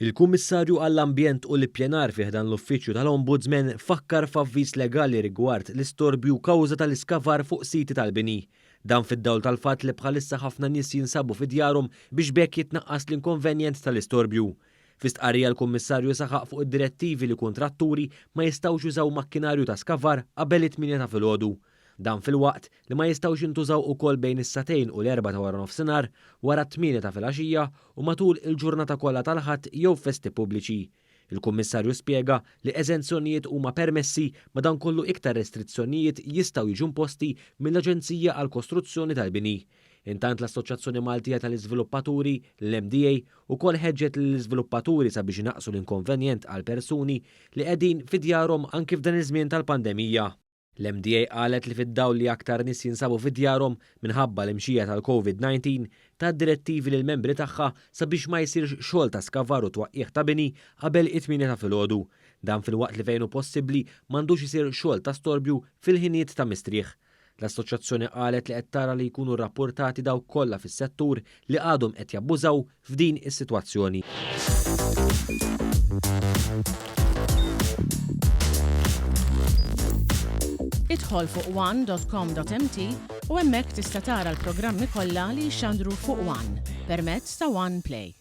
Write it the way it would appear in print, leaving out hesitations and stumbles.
Il-Kummissarju għall-Ambjent u l-Ippjanar fi ħdan l-Uffiċċju tal-Ombudsman fakkar f'avviż legali rigward l-istorbju kawża tal-iskavar fuq siti tal-bini. Dan fid-dawl tal-fatt li bħalissa ħafna nies jinsabu fi djarhom biex b'hekk jitnaqqas l-inkonvenjent tal-istorbju. Fi stqarrija l-Kummissarju saħaq fuq id-direttivi li kuntratturi ma jistgħux jużaw makkinarju ta' skavar qabel it-tmienja ta' filgħodu. Dan filwaqt li ma jistgħux jintużaw ukoll bejn is-sagħtejn u l-erbgħa ta' waranofsinhar, wara t-tmienja ta' filgħaxija u matul il-ġurnata kollha tal-Ħadd jew f'festi pubbliċi. Il-Kummissarju spjega li eżenzjonijiet huma permessi madankollu iktar restrizzjonijiet jistgħu jiġu imposti mill-Aġenzija għall-Kostruzzjoni tal-Bini. Intant l-Assoċjazzjoni Maltija tal-Iżviluppaturi, l-MDA, ukoll ħeġġet lill-iżviluppaturi sabiex inaqqsu l-inkonvenjent għall-persuni li qegħdin fi djarhom anki f'dan iż-żmien tal-pandemija. L-MDA qalet li fid-dawl li aktar nies jinsabu fi djarhom minħabba l-imxija tal-Covid 19, tat direttivi lill-membri tagħha sabiex ma jsirx xogħol ta' skavar u twaqqigħ ta' bini qabel it-tmienja ta' filgħodu. Dan filwaqt li fejn hu possibbli m'għandux isir xogħol ta' storbju fil-ħinijiet ta' mistrieħ. L-assoċjazzjoni qalet li qed tara li jkunu rrappurtati dawk kollha fis-settur li għadhom qed jabbużaw f'din is-sitwazzjoni. Idħol fuq one.com.mt u hemmhekk tista' tara l-programmi kollha li jixxandru fuq One permezz ta' One Play.